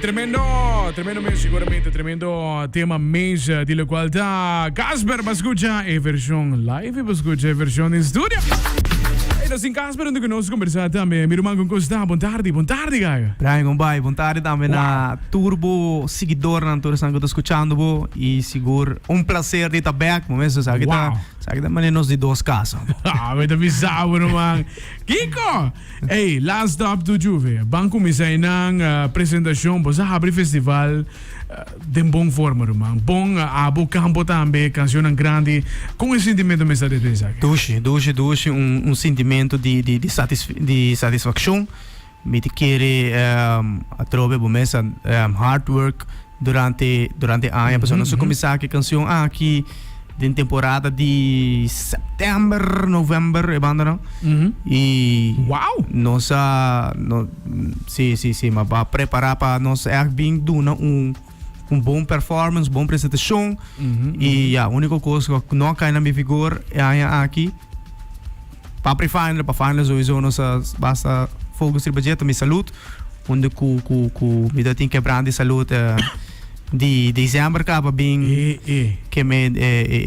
Tremendo, tremendo mes, seguramente tremendo tema mes di locual ta Casper pa scucha e version live y pa scucha e version in studio. Hey, nos tin Casper hunto cu nos conversa tambe. Mi ruman con cos ta? Bon tardi, bon tardi gaga. Brian con bai, bon tardi tambe na tur bo siguidornan, tur esnan cu ta scuchando bo y sigur un placer di ta back. Bo mes sa ki ta, sa ki ta manera nos di dos casa. Ah, mi ta bisa bo ruman. Kiko? Ey, last stop to Juve. Ban cuminsa einan presentacion. Bo sa habri festival den bon forma, ruman. Bon abo campo tambe, cancionnan grandi. Con e sentimento mester ta despues esaki? Dushi, dushi, dushi. Un un sentimento di di di satis di satisfaccion. Mi ta kere atrobe bo mes a hard work durante durante aña pasobra nos a cuminsa cu e cancion aki den temporada di september, november e bandanan y Wow! nos a no si si si ma a prepara pa nos echt bin duna un un bon performance, bon presentacion y ya unico cos cu no a cay na mi vigor e aña aki Pa pre-final, pa final sowieso nos a basta focus riba dje ta mi salud, unda cu cu cu mi ta tin quebrant di salud di december caba bin E e. ke me e e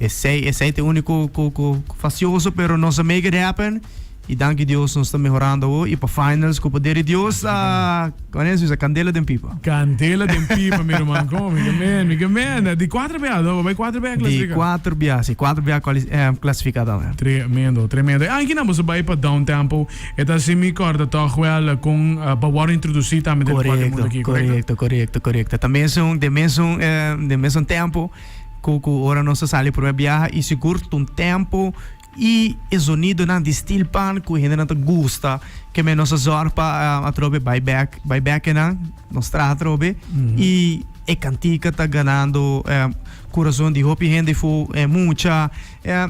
e esey esey ta e unico cu cu fastioso pero nos a make it happen y danki Dios nos ta mehorando awo y pa finals cu poder di Dios a wanneer se usa candela den pipa. Candela den pipa mi ruman como mi ke men mi ke men di cuatro bia no bo bay cuatro bia Di clasifica. cuatro bia si cuatro bia cuali clasifica tambe. Tremendo tremendo e ankinan boso bay pa down tempo e ta haci mi corda toch wel con bo worde introduci tambe den locual den mundo aki correcto? Corecto corecto corecto ta mesun den mesun den mesun tempo cu cu ora nos a sali prome biaha y sigur ta un tempo Y e zonidonan di steel pan cu hendenan ta gusta, ke men nos a zorg pa atrobe bai bek, bai bek enan, nos traha atrobe y e cantica ta ganando curazon di hopi hende fu mucha,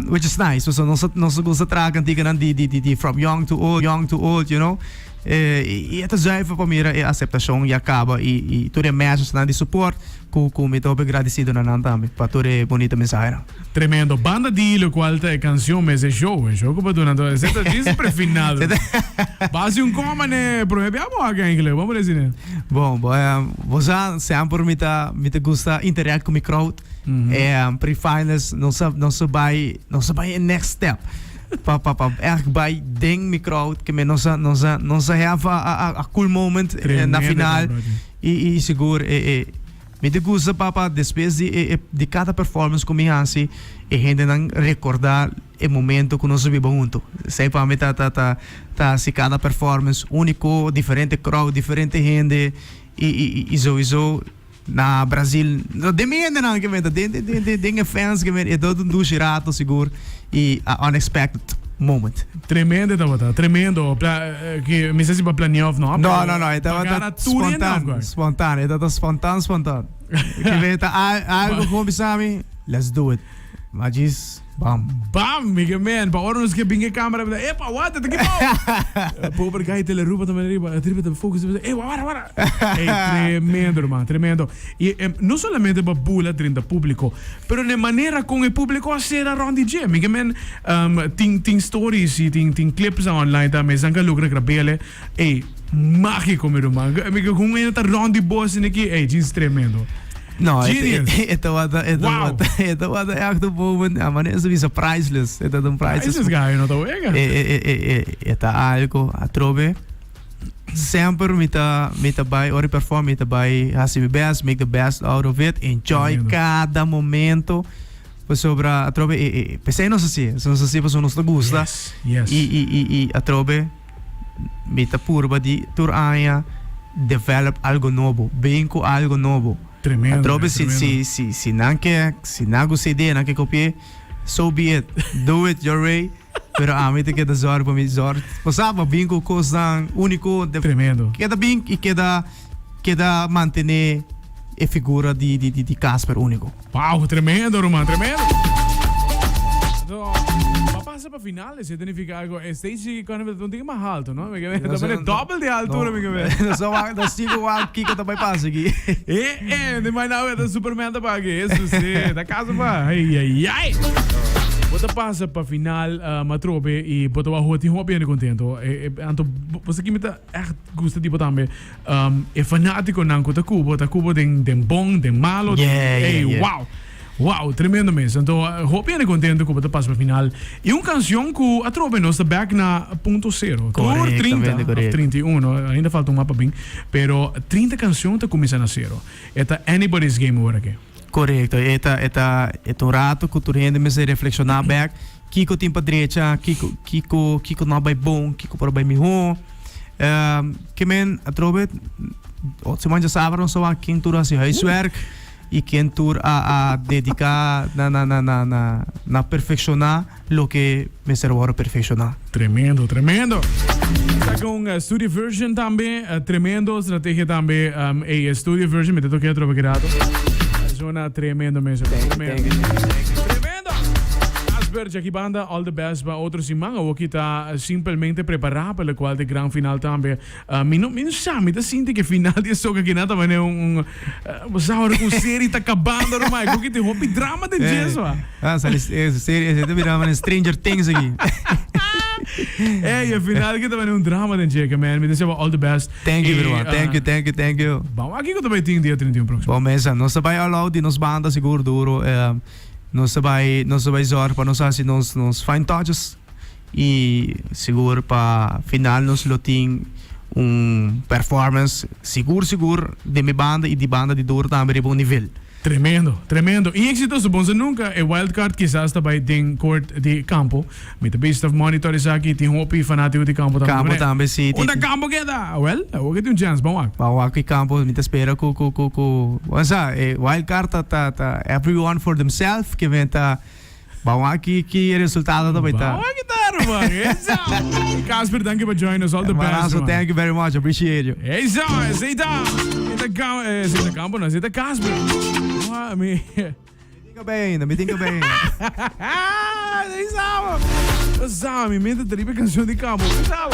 which is nice, pasobra nos nos gusta traha canticanan di di di from young to old, young to old, you know, y e ta zuiver pa mira e aceptacion ya caba y y tur e messagenan di support cu cu mi ta hopi agradecido na nan tambe pa tur e bunita mensahenan. Tremendo. Banda di locual ta e cancion mes e show. E show cu pa duna anto esey ta djis prefinado. Basi un coma ne prome bia bo aki eigenlijk. Bo por deci ne? Bon, bo bo sa semper mi ta mi ta gusta interact cu mi crowd. E pre-finals nos a nos a bay nos a bay e next step. Pa pa pa echt bay den mi crowd ke men nos a nos a nos a have a a a cool moment na Tremendo final. brother. Y y sigur e e Mi ta gusta pa pa despues di e di cada performance cu mi haci e hendenan recorda e momento cu nos a biba hunto. Esey pa mi ta ta ta ta haci cada performance unico, diferente crowd, diferente hende y y y sowiso na Brazil den mi hendenan ke menta den den den den e fans ke menta e ta un dushi rato sigur y a unexpected moment. Tremendo tabata, tremendo. Pla, ke mi sa si bo a planea of no, No, pero no, no, e tabata pagara tur hende spontaan, of koi? spontaan, e tabata spontaan, spontaan. Ke be ta algo ku bisa mi, let's do it. Ma djis, bam. Bam, mi ke men, pa ora nos ke bin ke camera, mi ta, epa, what, ta ki bou? Pober guy Teleruba ta riba, riba ta focus, eh, wara, wara. Ey, tremendo, ruman, tremendo. Y no solamente pa bula drenta publico, pero n'e manera con e publico a cera rond di dje. Mi ke men tin tin stories y tin tin clips online tambe, esnan ke a logra grabele. Ey, magico mi ruman. Mi ke con hende ta rond di bo asina aki, ey, djis tremendo. No, e Genius. e tabata e Wow. tabata e tabata echt un moment, a manera se bisa priceless. E tabata un priceless. Priceless guy, no ta wega. E e e e e ta algo atrobe. Semper mi ta mi ta bai ora perform mi ta bai hasi mi best, make the best out of it, enjoy Tremendo. cada momento. Pasobra atrobe e e p'esei nos hasié, nos hasié pasobra nos ta gusta. Yes, yes. I i i i atrobe mi ta purba di tur aña develop algo nobo, bin ku algo nobo. Tremendo, Atrobe si tremendo. si si si nan ke si nan gusta idea nan ke kopi'é, so be it, do it your way. Pero ami ta keda zorg pa mi zorg. Bo sa, bo bin ku kosnan úniko. Tremendo. Keda bin i keda keda mantené e figura di di di Casper úniko. Wow, tremendo ruman, tremendo. Anto, pa pasa pa final esei ta nifiká ku e stage carnival ta un tiki mas haltu, no? Mi ke meen, ta pone dòbel di haltura mi ke meen. Nos a wak, nos tin ku wak kiko ta bai pasa aki. E e, di mai nau e ta Superman ta pa aki. Hesus, e ta kaso pa. Ai ai ai. Bo ta pasa pa final atrobe y bo ta wak tin hopi hende contento. Anto bo sa ki mi ta echt gusta di bo tambe, e fanaticonan cu ta cu bo, ta cu bo den den bon, den malo. Ey, wow! Wow, tremendo mes. Anto hopi hende contento cu bo ta pasa pa final. Y un cancion cu atrobe nos ta back na punto cero. Tur 30 of 31, ainda falta un mapa bin, pero 30 cancion ta cuminsa na cero. E ta anybody's game awor aki. Korekto, e ta e ta e ta un rato ku tur hende mester reflekshoná bèk kiko tin pa drecha, kiko kiko kiko no a bai bon, kiko por a bai mihó. Ke men atrobe otro siman djasabra nos a wak ken tur a hasi huiswerk i ken tur a a dediká na na na na na na perfekshoná loke mester a wòrdu perfekshoná. Tremendo, tremendo. Saca un studio version tambe, tremendo strategia tambe. Ey, studio version, mi ta toque atrobe ki rato. Zona tremendo mes. Tremendo. Tremendo. Casper, Jackie Banda, all the best pa otro siman. Awoki ta simpelmente prepara pa locual ta gran final tambe. Mi no, mi no sa, mi ta sinti ke final di e soca kina ta mane un, un, bo sa ora ku un serie ta kabando ruman, ku ki tin hopi drama den dje so. Ah, sali e serie, e ta bira mane Stranger Things aki. Ey, e final ki ta mane un drama den dje, ke man, mi ta desea bo all the best. Thank you, ruman, thank you, thank you, thank you. Ban wak kiko ta bai tin dia 31 próximo. Bon mesa, nos ta bai all out di nos banda sigur duro, nos ta bai, nos ta bai zorg pa nos hasi nos, nos fine touches. Y sigur pa final nos lo tin un performance sigur sigur di mi banda y di banda di Duro tambe riba un nivel. Tremendo, tremendo y exitoso. Bon sa nunca e wild card kisas ta bay den court di Campo. Mi ta bisa ta monitor esaki, tin hopi fanatico di Campo tambe. Campo tambe si. Unda Campo keda? Well, awor ke tin un chance, ban wak. Ban wak ki Campo, mi ta spera cu cu cu cu, bon sa e wild card ta ta ta everyone for themselves ke men ta. Ban wak ki ki e resultado ta bai ta. Ban wak ki ta ruman. Esa. Casper, danki pa join us. All the best. Marazo, thank you very much. Appreciate you. Esa, esei ta. E ta Cam, esei ta Campo, no, esei ta Casper. Ah, mi. Mi tin kabei ainda, mi tin kabei ainda. Esei sa. Sa, mi mente ta riba e cancion di Campo. Esei sa.